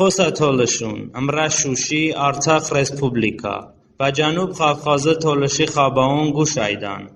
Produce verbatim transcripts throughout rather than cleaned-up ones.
Xosə tolışun, ımrə Şuşi, Artsax Respublika. Bə Cənub Kavkazi tolışi xəbəon quş əydən.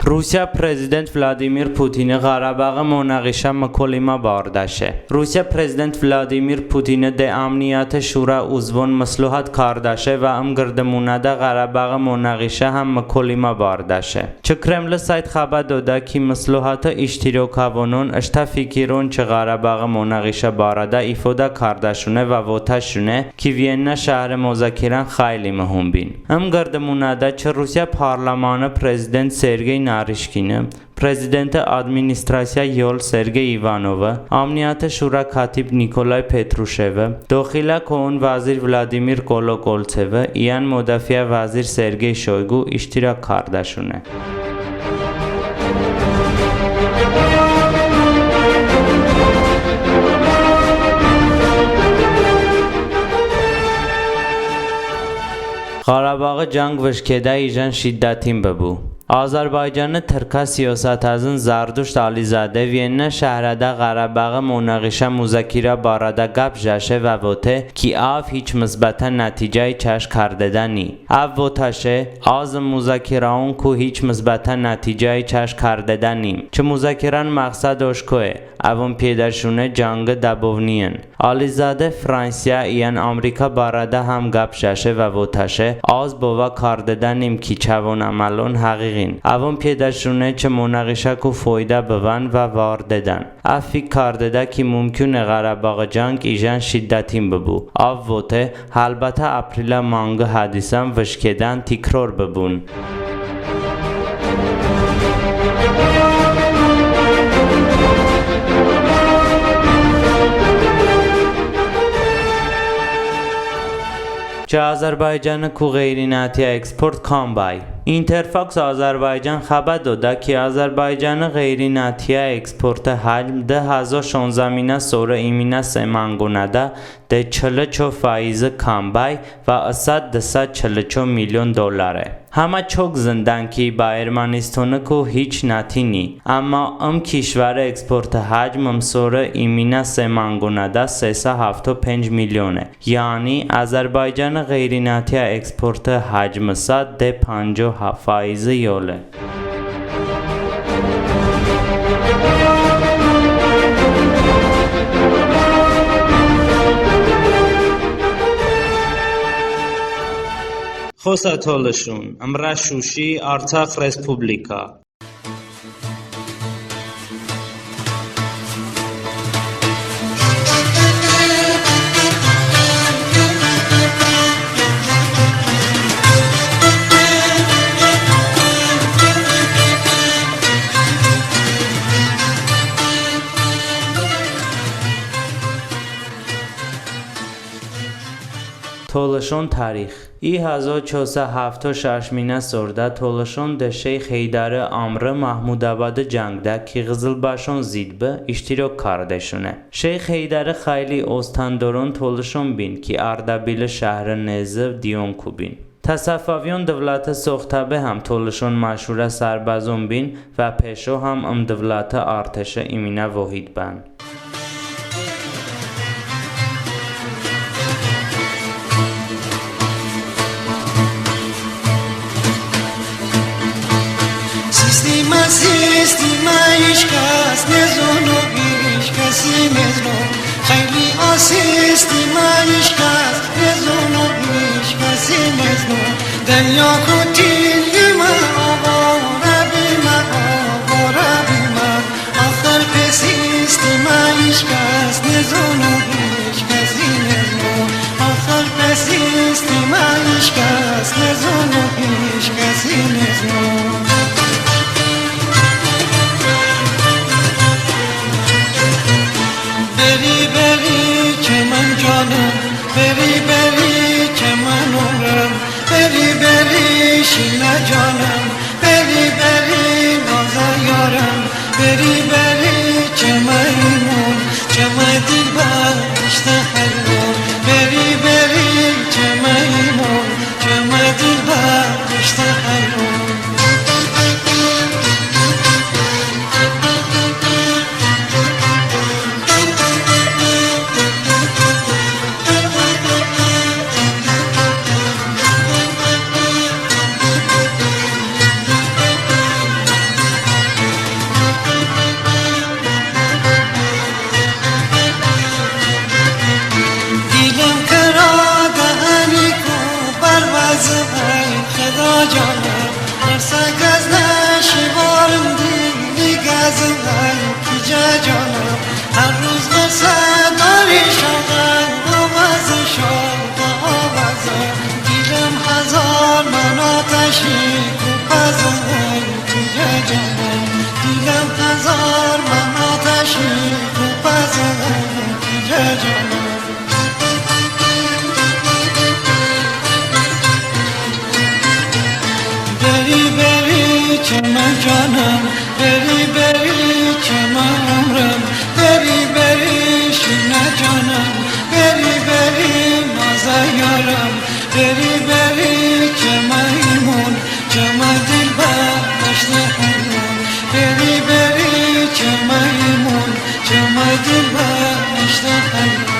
Rusiyə prezident Vladimir Putini Ğərəbəğı monağişə mıkolimə bardəşe. Rusiyə prezident Vladimir Putini de Əmniyətə Şura uzvon məsləhət kardəşe və ım qırdımunədə Ğərəbəğı monağişə həm mıkolimə bardəşe. Çı Kremli sayt xəbə dodə ki, məsləhətə iştirokəvonon ıştə fikiron çı Ğərəbəğı monağişə barədə ifodə kardəşune və votəşune ki, Vyenna şəhri mozakirən xəyli mıhum bin. Im qırdımunədə çı Rusiyə parlamanı prezident Sergey Narışkini, prezidentə administrasiya yol Sergey İvanovi, Əmniyətə Şura katib Nikolay Petruşevi, doxilə koun vəzir Vladimir Kolokoltsevi iyən mudafiə vəzir Sergey Şoyqu iştirak kardəşune. Ğərəbəğı cəng vışkedə ijən şiddətin bıbu. Azərbaycani tırkə siyosətəzın Zarduşt Əlizadə Vyenna şəhrədə Ğərəbəğı monağişə muzakirə barədə qəp jəşe və vote ki, əv hiç mısbətə nəticəy çəş kardedəni. Əv votəşe, az muzakirəonku hiç mısbətə nəticəy çəş kardedənim. Çı muzakirən məğsəd oşkoye, əvon piyedəşune cəngi dəbovniyen. Əlizadə Fransiya iyən Amrika barədə həm qəp jəşe və votəşe, az bovə kardedənim ki, çəvon əməlon həğiğin. Əvon piyedəşune çı monağişəku foydə bıvən və vardedən. Əv fik kardedə ki, mumkune Ğərəbəğı cəng ijən şiddətin bıbu. Əv vote, həlbətə aprilə manqi hadisən vışkedən tikror bıbun. Çı Azərbaycaniku ğeyri-nətiyə eksport kam bəy? İnterfaks Azərbaycan xəbə dodə ki, Azərbaycani ğeyri-nətiyə eksportə həcm dı həzo şonzəminə sori iminə se manqonədə de çılı ço faizi kam bəy və ısət dı səd çılı ço milyon dollare. Həmə çok zındən ki, bə Ermənistoniku hiç nəti ni, əmma ım kişvəri eksportə həcm ımsori iminə se manqonədə se sa hafto penc milyone. Yəni Azərbaycani ğeyri-nətiyə eksportə həcmi sə de panco faizi yole. Xosə tolışun, ımrə Şuşi, Artsax Respublika. Tolışon tarix. İ həzo ço sa hafto şəşminə sorədə tolışon de Şeyx Heydəri əmri Mahmudabadi cəngədə ki, ğızılbaşon zid bı, iştirok kardəşune. Şeyx Heydəri xəyli ostandoron tolışon bin ki, Ərdəbili şəhri nezi diyonku bin. Tə Səfəviyon dıvləti soxtə be həm tolışon məşhurə sərbəzon bin və peşo həm ım dıvləti arteşi iminə vohid bən. Sistemə, sistemə, hiç kəs nezonə, hiç kəsi nezno. Xəyli a sistemə, hiç kəs nezonə, hiç kəsi nezno. Dınyo kutillimə, oğorə bimə, oğorə bimə. Axır pe sistemə hiç kəs nezonə, hiç kəsi nezno. Axır pe sistemə hiç kəs nezonə, hiç kəsi nezno. Beri, beri, çəmən canım, beri, beri, çəmən ömrüm, beri, beri, şinə canım. Beri, beri, noza yarım, beri, beri, çəmə imon, çəmə dilbər, ıştə həyvon. Beri, beri, çəmə imon, çəmə Canım, har ruz ğısə dori şoğə, ovəzi şoğə ovəzi. Dilım həzar manat əşi, ğıbəzi, ey, tijə canım. Dilım həzar manat əşi, ğıbəzi, ey, tijə canım. Beri, beri, çəmə canım, beri, beri, çəmə ömrüm, beri, beri, şinə canım, beri, beri, mazə yarım, beri, beri, çəmə imon, çəmə dilbər, bəştə həyron, beri, beri, çəmə imon, çəmə dilbər, bəştə həyron.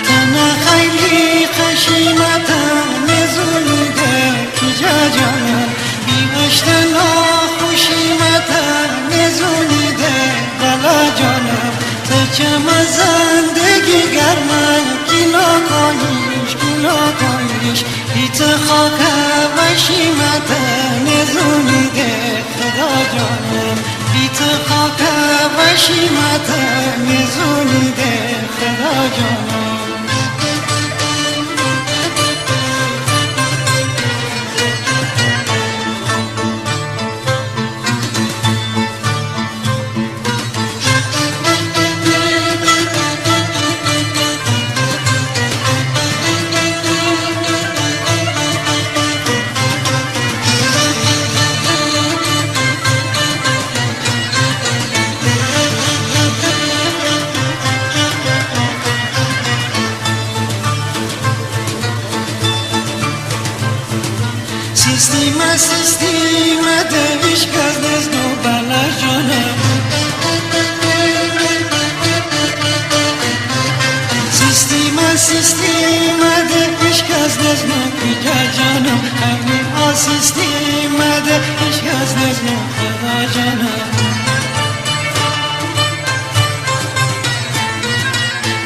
Tınə xəyli xəşimətə nezuni de, tijə canım, biməştə noxoşimətə nezuni de, bala canım. Tı çəmə zındəqi qərmə, qılə koyiş, qılə koyiş. Bi tı xakə vəşimətə nezuni de, Xıdo canım. Bi tı xakə vəşimətə nezuni de, Xıdo canım. Sistimə, sistimədə hiç kəs nezno, bala canım. Sistimə, sistimədə hiç kəs nezno, tijə canım. Əmim, a, sistimədə hiç kəs nezno, bala canım.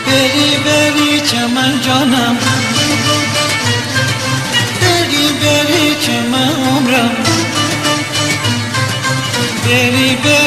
Beri, beri, çəmə canım. Beri, beri, çəmə ömrüm. Beri, beri,